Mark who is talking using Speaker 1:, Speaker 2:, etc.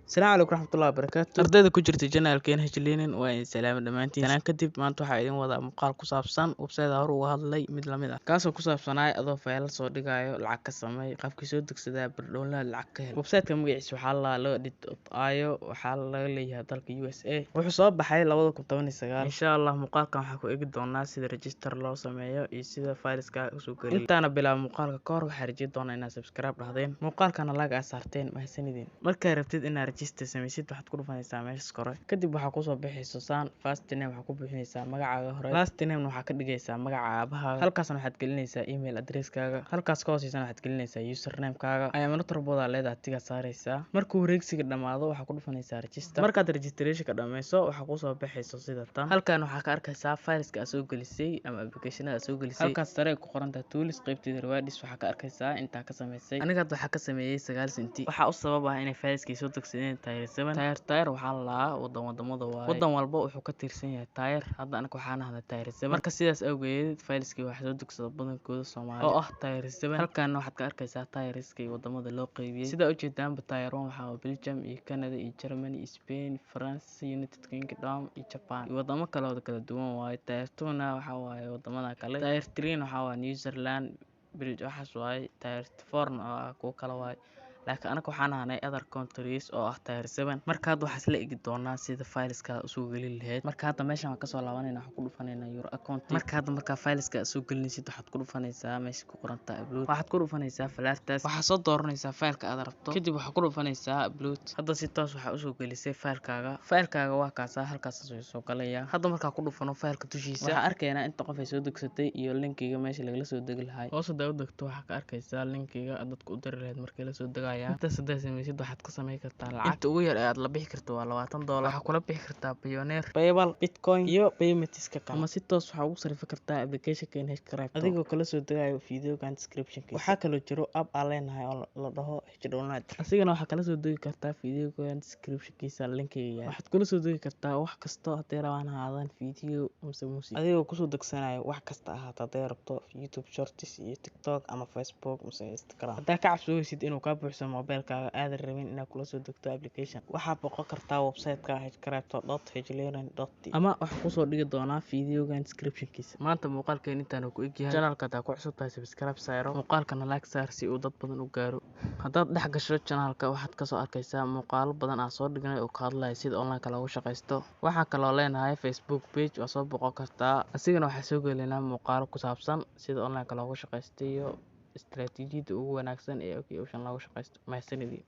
Speaker 1: Asalaamu calaykum waraxmatullahi wabarakaatu. Ardayda ku jirta channelkeena H Learning, waa idin salaamay dhammaantiin. Salaan kadib, maanta waxaa idin wadaa muuqaal ku saabsan website hore uga hadlay mid lamid ah, kaasoo ku saabsanaay adoo faylo soo dhigayo lacag ka sameey, qaabkii soo degsadaa bardownload lacag ka hel. Website-ka magaciisa waxaa la loaded.io, waxaa laga leeyahay dalka USA, wuxuu soo baxay 2019. Insha Allah muuqaalkan waxaa ku eegi doonaa sida register loo sameeyo iyo sida fileska usoo geliyo. Intaana bilaabo muuqaalka ka hor, waxaa rajeyn doonaa inaad subscribe dhahdeen, muuqaalkana like aad saarteen. Mahadsanidin. Markaa rabtid inaad register sameysid, waxaad ku dhufanaysaa meeshas kore. Kadib waxaa kusoo bixayso saan. First name waxaa ku buuxinaysaa magacaaga hore, last name waxaa ka dhigaysaa magaca aabahaaga, halkaasna waxaad gelinaysaa email addresskaaga, halkaas ka hooseysana waxaad gelinaysaa username-kaaga. Ayaamano tarboodaa leedahay, tigaa saaraysaa. Markuu wareegsiga dhamaado, waxaa ku dhufanaysaa register. Markaad registrationka dhameyso, waxaa kusoo baxayso sida tan. Halkan waxaa ka arkaysaa fileska aad soo gelisay ama applicationada aad soo gelisay. Halkaas sare ay ku qorantahay tools, qaybteeda rewards, waxaa ka arkaysaa intaa ka sameysay. Aniga hadda waxaa ka sameeyey 9 senti. Waxaa u sabab ah inay fileskii soo degsadeen tier 7. Tier waxaa la lahaa wadan, wadamada waaye, wadan walba wuxuu ka tirsan yahay tier. Hadda anaga waxaan ahnay tier 7. Marka sidaas awgeed fileskii waxaa soo degsada badankooda Soomaali oo ah tier 7. Halkaana waxaad ka arkaysaa tierska iyo wadamada loo qeybiyey. Sidaa ujeedaanba, tier 1 waxaa waa Belgium iyo Canada iyo Germany iyo Spain, France, United Kingdom iyo Japan iyo wadamo kale oo kala duwan waaye. Tier 2 na waxaa waaye wadamada kale. Tier 3 na waxaa waaye New Zealand, waxaas waaye. Tier 4 na waa kuwo kale waaye, laakiin anaga waxaan ahnay other countries oo ah tier 7. Marka hadda waxaa isla egi doonaa sida fileska usoo gelin lahayd. Marka hadda meeshan waan kasoo laabanayna, waxaan ku dhufanaynaa your account. Marka hadda markaa fileska soo gelinaysid, waxaad ku dhufanaysaa meesha ku qorantaa upload, waxaad ku dhufanaysaa falaartaas, waxaad soo dooranaysaa fileka aad rabto, kadib waxaad ku dhufanaysaa upload. Hadda si toos waxaa usoo gelisay filekaaga. Filekaaga waa kaasa, halkaas soo galaya. Hadda markaa ku dhufano fileka dushiisa, waxaa arkaynaa inta qof ay soo degsatay iyo linkiga meesha lagala soo degi lahay. Hoos hadaa u degto, waxaa ka arkaysaa linkiga aad dadka u diri lahayd markii lasoo degaya. Intaas hadaa sameysid, waxaad ka sameyn kartaa lacag. Inta ugu yar ee aad la bixi karto waa $20. Waxaa kula bixi kartaa Payoneer, PayPal, Bitcoin iyo paymentska kale, ama si toos waxaa ugu sarifi kartaa applicationka NH Crypto adigoo kala soo degayo videogan descriptionkiisa. Waxaa kaloo jiro app aan leenahay oo la dhaho Hdownload, asigana waxaa kala soo degi kartaa videogan descriptionkiisa linkiga yahay. Waxaad kula soo degi kartaa wax kasto, hadday rabaan ahaadaan video mise music, adigoo kusoo degsanayo wax kasta ahaato, hadday rabto YouTube Shorts iyo TikTok ama Facebook mise Instagram. Haddaa ka cabsooysid inuu kaa buuxsamo mobilkaaga, aadan rabin inaad kula soo degto application, waxaa boqon kartaa website-ka hcrypto.hlearning. Ama waxaa kusoo dhigi doonaa videogan descriptionkiisa. Maanta muuqaalkeen intaan ku egyahay. Channelka hadaa ku cusub tahay, subscribe saaro, muuqaalkana like saar si uu dad badan u gaaro. Haddaad dhex gasho channelka, waxaad kasoo arkaysaa muuqaalo badan aan soo dhignay oo ka hadlaya sida online-ka loogu shaqaysto. Waxaa kaloo leenahay Facebook page, waa soo boqon kartaa, asigana waxaa soo gelinaa muuqaalo ku saabsan sida online-ka loogu shaqaysto iyo istaraatiijiyadda ugu wanaagsan ee OKOcean loogu shaqaysto. Mahadsanidin.